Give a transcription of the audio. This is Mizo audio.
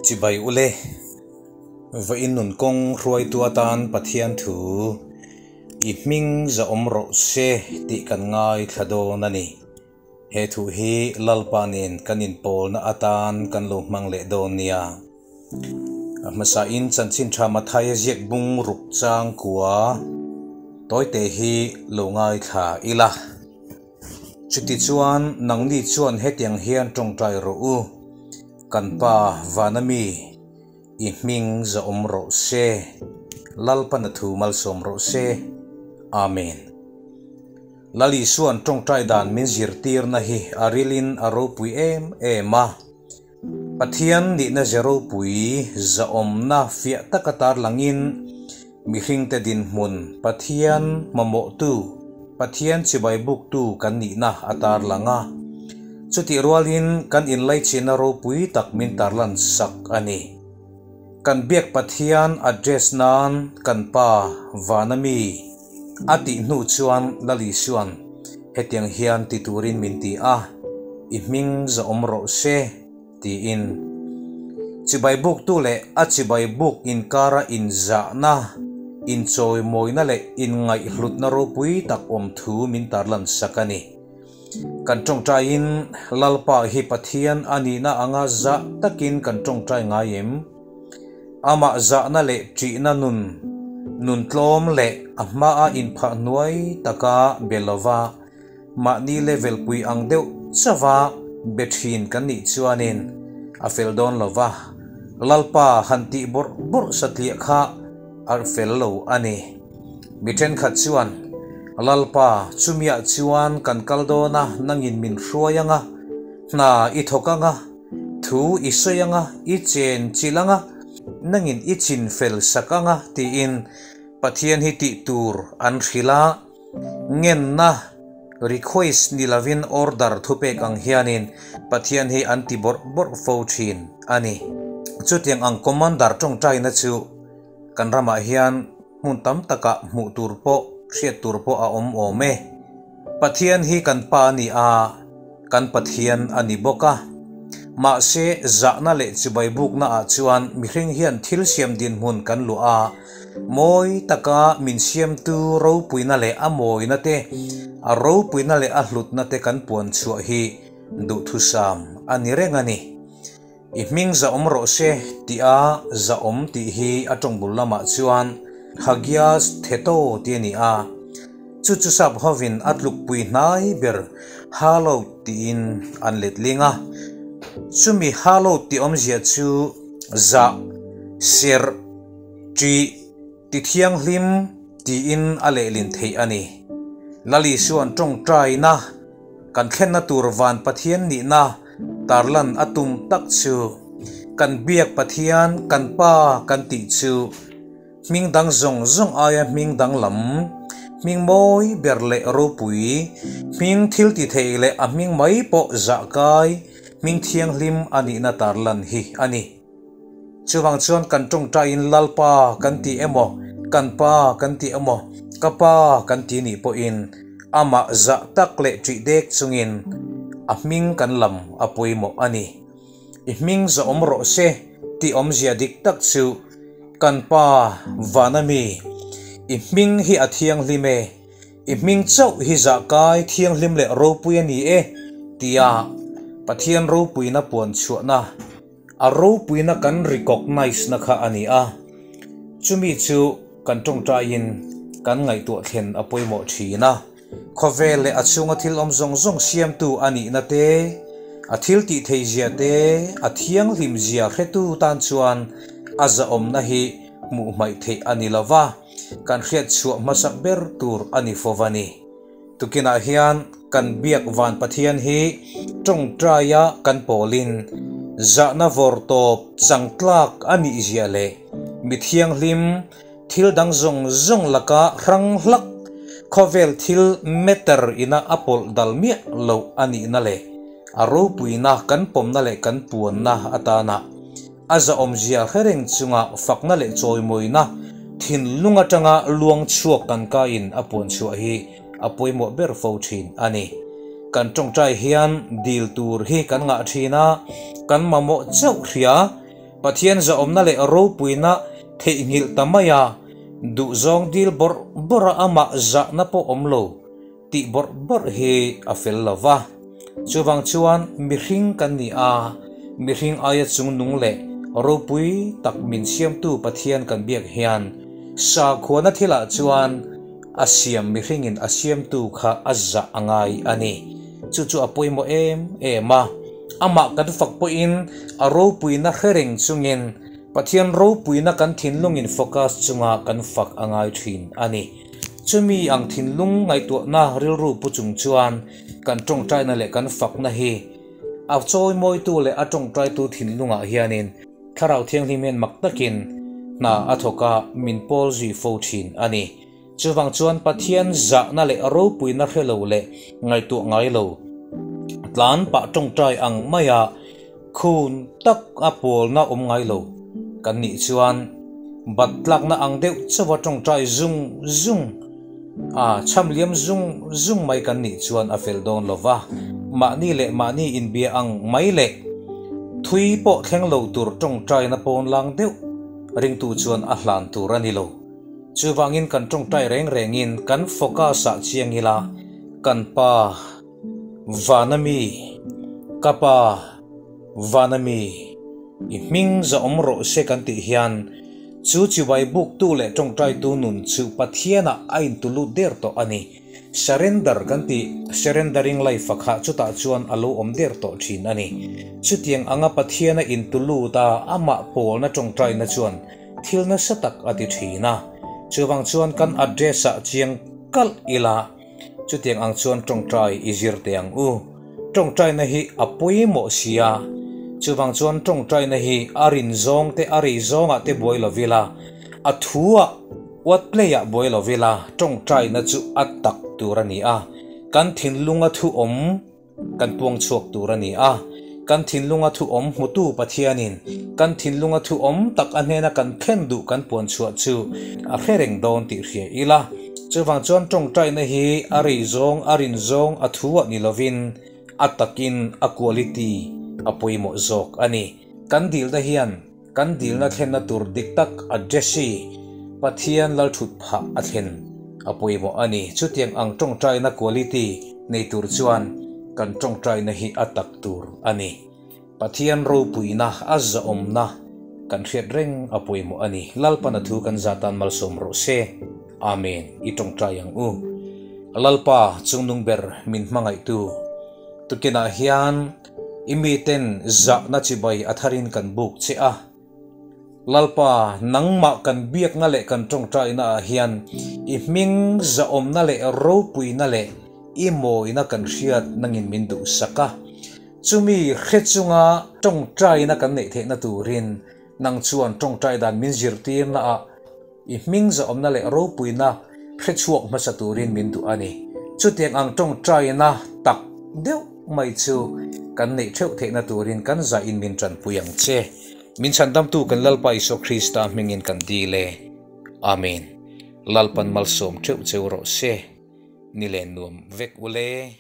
Chibai ule, Vawiin nun kawng hruaitu atan Pathian thu i hming za awm rawh se tih kan ngaithla dawn a ni. He thu hi Lalpa nen kan inpawlna atan kan lo hmang leh dawn nia. A hmasain chanchin tha Mathaia ziak bung ruk chang kua tawite hi lo ngaithla ila. Chutichuan nangni chuan hetiang hian tawngtai rawh u, Kan Pa vana mi, i hming za awm rawh se, Lalpana thu malsawm rawh se. Amen. Lal Isua'n tawngtai dan min zirtirna hi a rilin a ropui em em a. Pathian nihna ze ropui zahawmna fiah taka tarlangin mihringte dinhmun Pathian mamawhtu, Pathian chibai buktu kan nihna a tarlang a. Chutih rualin kan inlaichihna ropui tak min tarlan sak a ni. Kan biak Pathian address nan kan Pa vana mi A tih hnu chuan Lal Isua'n hetiang hian ti turin min ti a, I hming za awm rawh se, tiin. Chibai buktu leh a chibai buk inkara inzahna, inchawimawina leh inngaihhlutna ropui tak awm thu min tarlan sak a ni. Kan tawngtaiin Lalpa hi Pathian a nihna anga zah takin kan tawngtai ngai em? Amah zahna leh ṭihna nun, nun tlawm leh a hmaa inphah hnuai taka be lova mahni level pui ang deuh chauha be ṭhin kan nih chuanin a fel dawn lova, Lalpa han tih bawrh bawrh satliah kha a fel lo a ni. Mi ṭhenkhat chuan, Lalpa, chumiah chuan kan kal dawn a, nangin min hruai ang a, hna i thawk ang a, Thu i sawi anga, i chen chilh anga, nangin i chin fel sak anga tiin Pathian hi tih tur an hrilh a, ngenna, request, ni lovin order thupek ang hianin Pathian hi an ti bawrh bawrh fo thin a ni. Chutiang ang commander tawngtaina chu kan ramah hian hmun tam takah hmuh tur pawh hriat tur pawh a awm awm e. Pathian hi kan Pa a ni a, kan Pathian a ni bawk a. Mahse, zahna leh chibai bukna ah chuan mihring hian thil siam dinhmun kan luah a, mawi taka min siamtu ropuina leh a mawina te, a ropuina leh a hlutna te kan puan chhuah hi duhthusam a ni reng a ni. I hming zahawm rawh se tih a zahawm tih hi a tawng bul lamah chuan Hagias Theto tih a ni a, chu chu sap hovin a tlukpui hnai ber Hallowed tiin an letling a. Chumi Hallowed tih awmzia chu zah, serh, ṭih, ti thianghlim tiin a lehlin theih a ni. Lal Isua'n tawngtaina kan thlenna tur van Pathian nihna tarlan a tum tak chu kan biak Pathian kan Pa kan tih chu hming dang zawng zawng aia hming danglam, hming mawi ber leh ropui, hming thil ti thei leh a hming mai pawh zah kai, hming thianghlim a nihna tarlan hi a ni. Chuvang chuan kan tawngtaiin Lalpa kan ti emaw, kan Pa kan ti emaw, ka Pa kan ti nih pawhin amah zah tak leh ṭih dek chungin a hming kan lam a pawimawh a ni. I hming zawhawm rawh se tih awmzia dik tak chu kan Pa vana mi, i hming hi a thianghlim e, i hming chauh hi zahkai thianghlim leh ropui a ni e tia Pathian ropuina puan chhuahna A ropuina kan recognize na kha a ni a, chumi chu kan tawngtaiin kan ngaihtuah thlen a pawimawh thin a. Khawvel leh a chhunga thil awm zawng zawng siamtu a nihna te, a thil tih thei zia te, a thianghlim zia hretu tan chuan a zahawmna hi hmuh hmaih theih a ni lo va, kan hriat chhuah hmasak ber tur a ni fo va ni. Tukinah hian kan biak van Pathian hi tawngtaia kan pawlin zahna vawr tawp changtlak a nih zia leh mi thianghlim thil dang zawng zawng laka hrang hlak khawvel thil meter ina a pawlh dal miah loh a nihna leh a ropuina kan pawmna leh kan puanna atana A zahawmzia hre reng chunga fakna leh chawimawina thinlung atanga luang chhuak kan kain a puan chhuah hi a pawimawh ber fo thin a ni. Kan tawngtai hian dil tur hi kan ngah thin a, kan mamawh chauh hria. Pathian zahawmna leh ropuina theihnghilh ta mai a, duhzawng dil bawrh bawrh a amah zahna pawh awm lo tih bawrh bawrh hi a fel lo va. Chuvang chuan mihring kan ni a, mihring aia chungnung leh ropui tak min siamtu Pathian kan biak hian sakhuana thilah chuan a siam mihringin a siamtu kha a zah a ngai a ni. Chu chu a pawimawh em em a. Amah kan fak pawhin a ropuina hre reng chungin Pathian ropuina kan thinlungin focus chunga kan fak a ngai thin a ni. Chumi ang thinlung ngaihtuahna rilru pu chung chuan kan tawngtaina leh kan fakna hi a chawimawitu leh a tawngtaitu thinlungah hianin Thlarau Thianghlim hian mak takin hna a thawk a, min pawl zui fo thin a ni. Chuvang chuan Pathian zahna leh ropuina hre lo leh ngaihtuah ngai lo, tlan pah tawngtai ang maia khun tak a pawlna awm ngai lo kan nih chuan bat tlakna ang deuh chauha tawngtai zung zung a, chham liam zung zung mai kan nih chuan a fel dawn lo va, mahni leh mahni inbia ang mai leh thui pawh thleng lo tur tawngtaina pawn lang deuh ringtu chuan a hlan tur a ni lo. Chuvangin kan tawngtai reng rengin kan focus ah chiang ila, kan pa vana mi, ka pa vana mi, i hming za awm rawh se kan tih hian chu chibai buktu leh tawngtaitu nun chu Pathianah a intulut der tawh a ni. Surrender kan tih, surrendering life a kha chutah chuan a lo awm der tawh thin a ni. Chutiang anga Pathiana intulut a, amah pawlna tawngtaina chuan Thil nasa tak a ti thin a, chuvang chuan kan address ah chiang kalh ila, chutiang ang chuan tawngtai i zir teh ang u. Tawngtaina hi a pawimawh sia, chuvang chuan tawngtaina hi a rin zawng te a rei zawng ah te buai lo ila, a thu ah what play ah buai lo ila, tawngtaina chu a tak tur a ni a, kan thinlunga thu awm Kan puang chhuak tur a ni a, kan thinlunga thu awm hmutu Pathianin kan thinlunga thu awm tak a hnena kan thlen duh kan puan chhuah chu a hre reng dawn tih hria ila. Chuvang chuan tawngtaina hi a rei zawng, a rin zawng, a thu ah ni lovin a takin a quality a pawimawh zawk a ni. Kan dilna hian Kan dilna thlenna tur dik tak a Jesse, Pathian lalthut phah a thlen a pawimawh a ni. Chutiang ang tawngtaina quality nei tur chuan kan tawngtaina hi a tak tur a ni. Pathian ropuina, a zahawmna kan hriat reng a pawimawh a ni. Lalpana thu kan za tan malsawm rawh se. Amen. I tawngtai ang u. Lalpa chungnung ber min hmangaihtu tukinah hian, I miten zahna chibai a tharin kan buk che a. Lalpa, nangmah kan biakna leh kan tawngtaina ah hian i hming zahawmna leh ropuina leh i mawina kan hriat nangin min duhsak a. Chumi hre chunga tawngtaina kan neih theihna turin nang chuan tawngtai dan min zirtirna ah I hming zahawmna leh ropuina hre chhuak hmasa turin min duh a ni. Chutiang ang tawngtaina tak deuh mai chu kan neih theuh theihna turin kan zahin min tanpui ang che. Min chhandamtu kan Lalpa Isua Krista hmingin kan dil e. Amen. Lalpan malsawm theuh cheu rawh se. Ni len nuam vek ule.